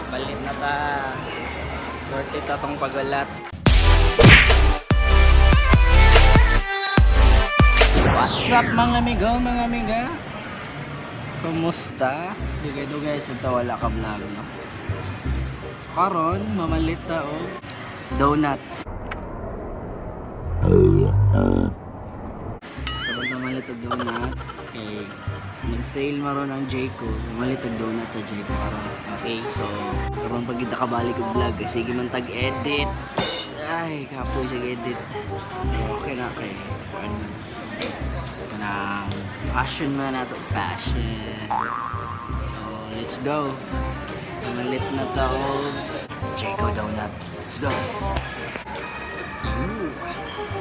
Palit na ta. Worth it atong pagalat. What's up, mga amigo, mga amiga? Kumusta? Dugay-dugay sa ta wala ka vlog, no? So karon mamalit ta og donut. So mamalit og donut kay nag-sale maron ang Jayco. Mamalit og donut sa Jayco karon. Okay, so karon pag kita kabalik og vlog, kasi sige man tag-edit. Ay, kapoy sa edit. Okay na kay kuan man. Kanang passion man nato, passion. So, let's go. Mamalit na ta og Jayco donut. Let's go. Ew.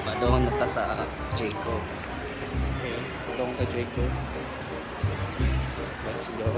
Padong na ta sa Jayco. Okay, padong ta Jayco. Let's go.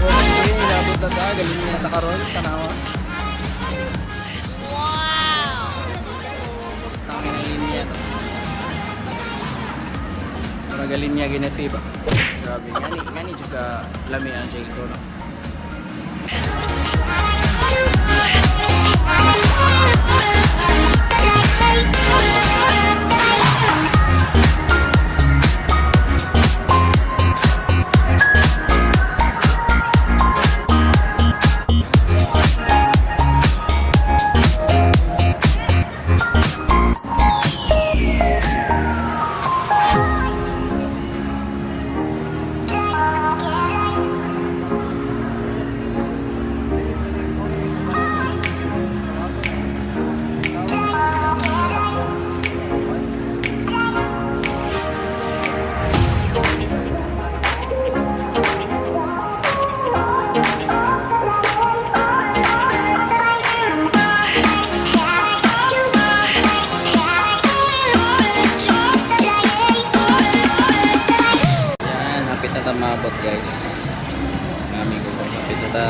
Okay, inabot na ta. Galing niya ta karon. Tanawa. Wow! Tangin ang linya to. Para galing niya ginati ba? Grabe. Ngani, ngani juga lami ang Jayco, no? Yan, hapit na ta maabot, guys. Mga amigo ko, hapit na ta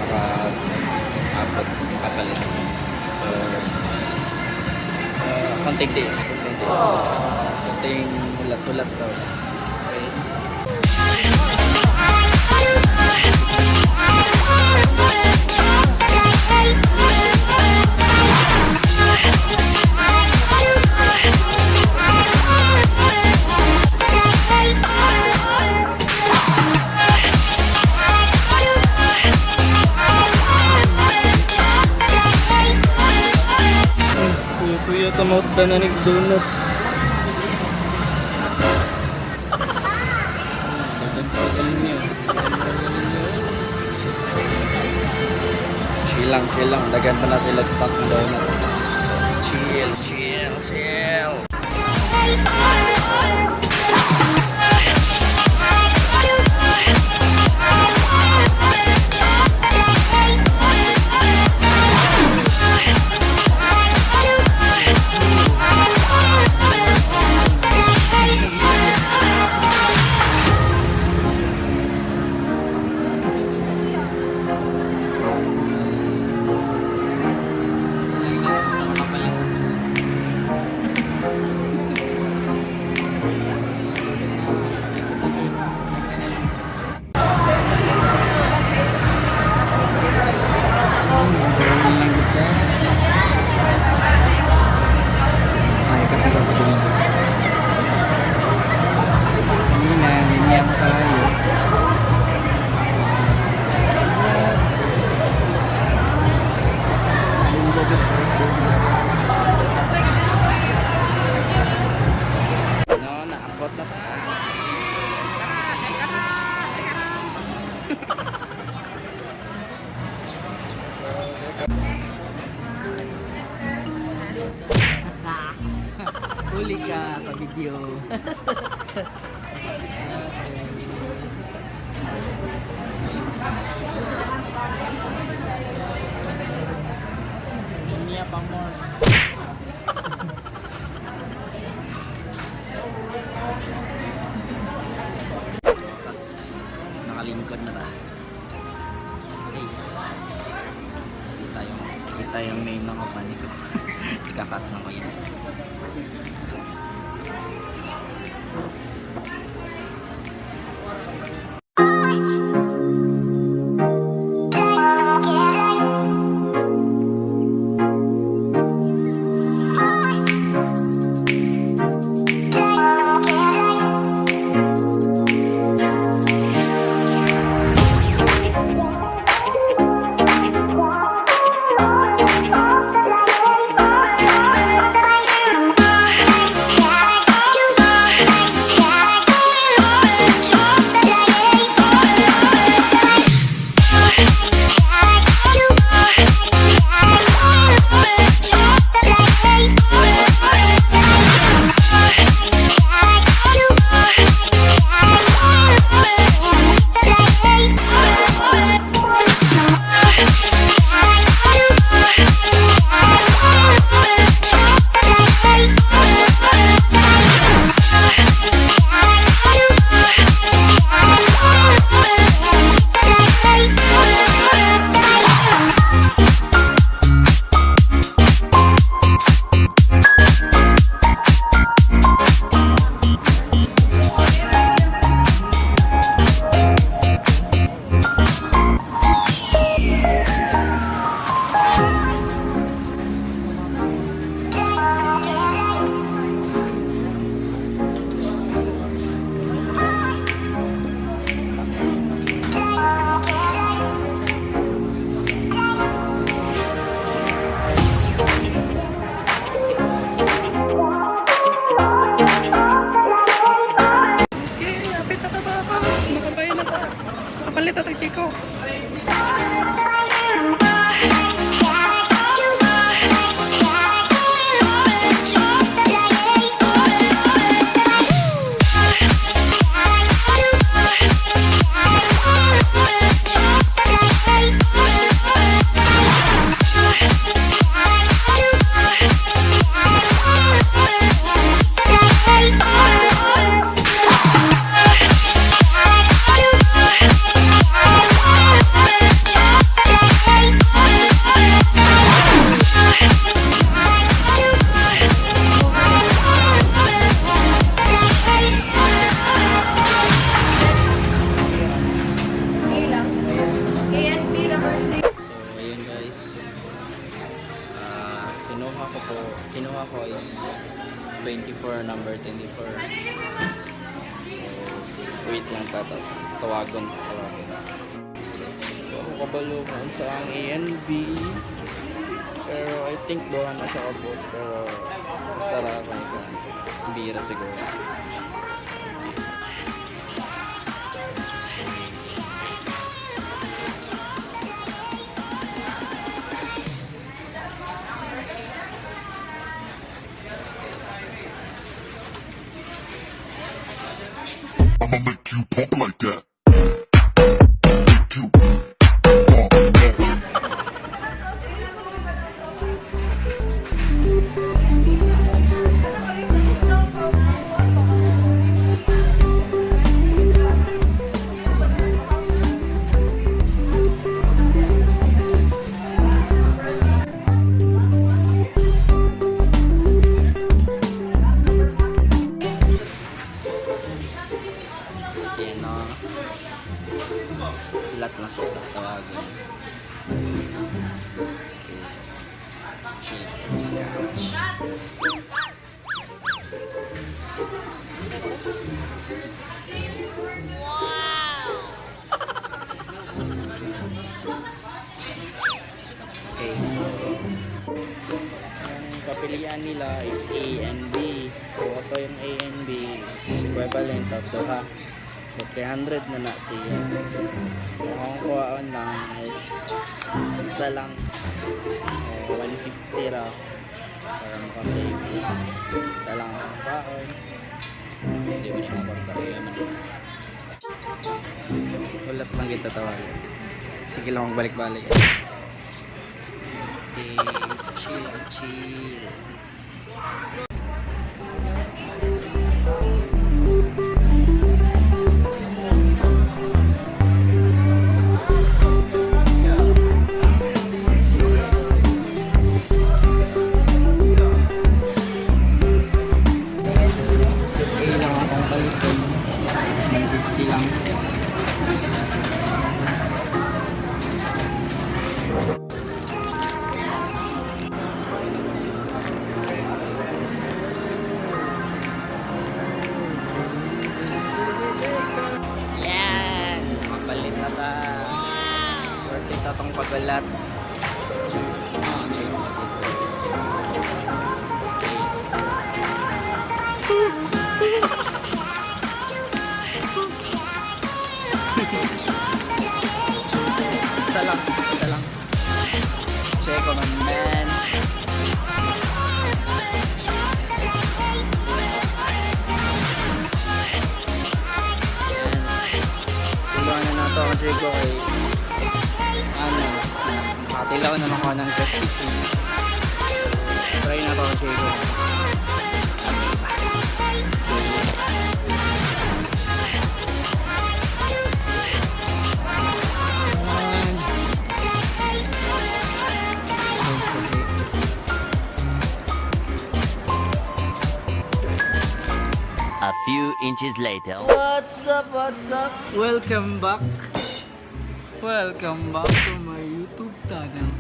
maka-abot, makapalit. So, konting tiis, konting tiis. Konting hulat-hulat sa tawag. Okay. Kuya, kuya, tumot na na donuts. Dagan pa galing niyo. Galing niyo. Chill lang, chill lang. Dagan pa na sila stock ng donut. Chill, chill, chill. Makapalit. Huli ka sa video. Okay. Niya pa more. Wakas, nakalingkod na ta. Okay. Kita yung name ng company ko. Ika-cut na ko yan. Okay, hapit na ta ba ako? Makabayan na ta. Makapalit na ta, Chico. KNB number 6. So, ayun guys. Ah, kinuha ko is 24, number 24. So, wait lang tata. Tawagon, tawagon. So, ako kabalo kung sa ang A and B. Pero I think doon na siya kabot. Pero masara ako ito. Bira siguro. I'ma make you pump like that. Make you pump that. Okay, no? Lahat na sa tawagan. Okay. Okay, scratch. Okay, so ang papilian nila is A and B. So ito yung A and B is equivalent of duha. So 300 na na siya. So ang kuhaan lang is isa lang. 150 ra. Para makasave. Isa lang ang baon. Hindi mo na kwarta kaya man. Ulat lang kita tawagan. Sige lang magbalik-balik. Okay, chill lang, chill. Set A lang akong paliton. 150 lang. Yan! Mapalit na ta. Worth it atong pagalat. Ah, Jake, Jake. Okay. Isa lang, isa lang. Check on my man. Tulungan na nato ang Draco kay ano, nakatilaw na makuha ng Krispy Kreme. Try na to ang Draco. A few inches later. What's up? What's up? Welcome back. Welcome back to my YouTube channel.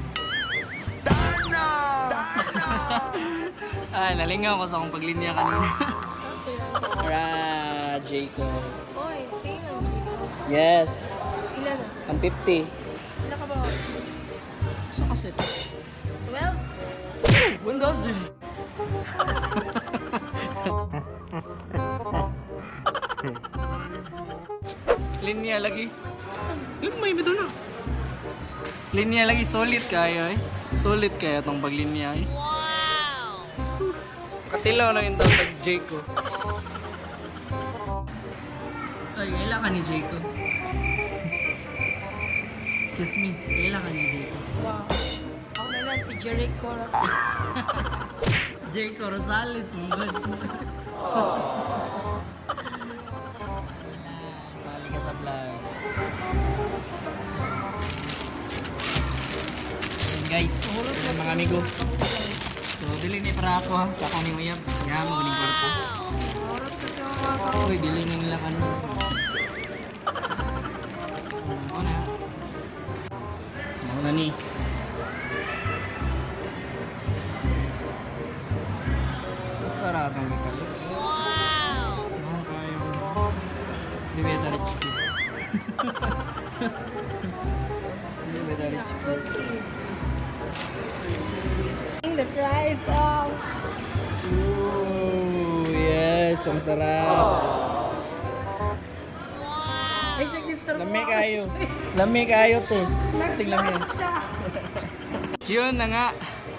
Ay, nalingaw ko sa akong paglinya kanina. Alright, Jacob. Oy, same ang Chico. Yes, Ilan na? 150. Ilan ka ba? Sa kaset? 12? Oh, 1,000. Linya lagi. Lagmay ba na? Linya lagi solid kayo eh. Solid kayo tong paglinya eh. Wow! Katilaw na yung tawag Jayco. Ay, kaila ka ni Jayco. Excuse me, kaila ka ni Jayco. Wow. Ako na lang si Jericho. Jayco Rosales, mong God. Sali ka sa vlog. Ayan guys, ayan, mga amigo. So, dili ni para ako ha, sa akong ni Uyab. Nga, magaling kwarta. Uy, dili ni nila kano. Ako na. Ako na ni. Sarap ang gipalit. Wow! kayo. Di ba rich kid? Di ba rich kid? The price oh. Ooh, yes, ang sarap. Ay, nag-disturb Lami kayo. Lami kayo to. Tingnan mo. siya. Yun na nga.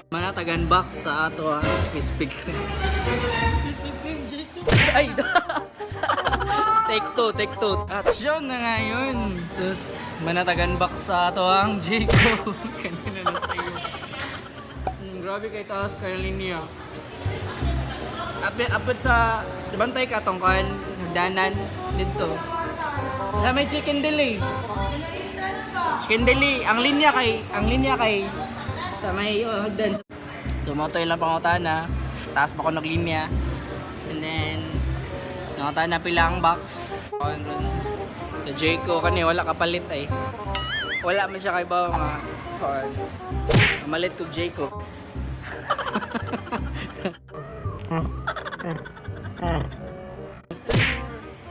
Manatagan box sa ato ha. Krispy Kreme. Krispy Kreme, Jericho. Ay! Take two, take two. At yun na nga yun. Sus, manatagan box sa ato ang Jayco. Kanina na sa'yo. Grabe kay taas kayo linya. Apit, apit sa, bantay ka tong kan, hagdanan dito. Sa may chicken deli. Chicken deli, ang linya kay sa may oh, hagdan. So mo to ilang pangutana, taas pa ko naglinya. And then nangutana pila ang box. The Jayco kani wala kapalit ay. Wala man siya kay bawo nga kon. Malit kog Jayco.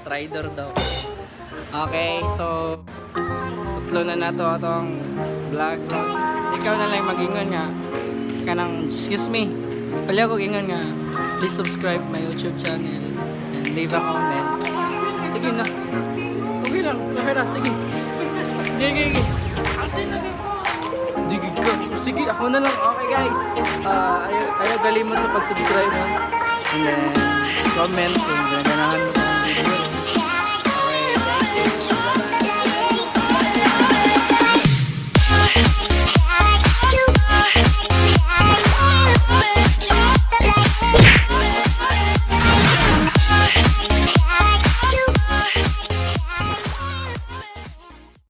Trader daw. Okay, so putlo na nato atong vlog. Ikaw na lang mag-ingon nga. Kanang, excuse me. Pala ko ingon nga. Please subscribe my YouTube channel and leave a comment. Sige na. Okay lang. Kamera, sige. Sige, sige. Ate na. Di So, sige, ako na lang. Okay guys, ayaw, ayaw galimot sa pag-subscribe, ha? And then, comment kung ganahan mo sa akong video.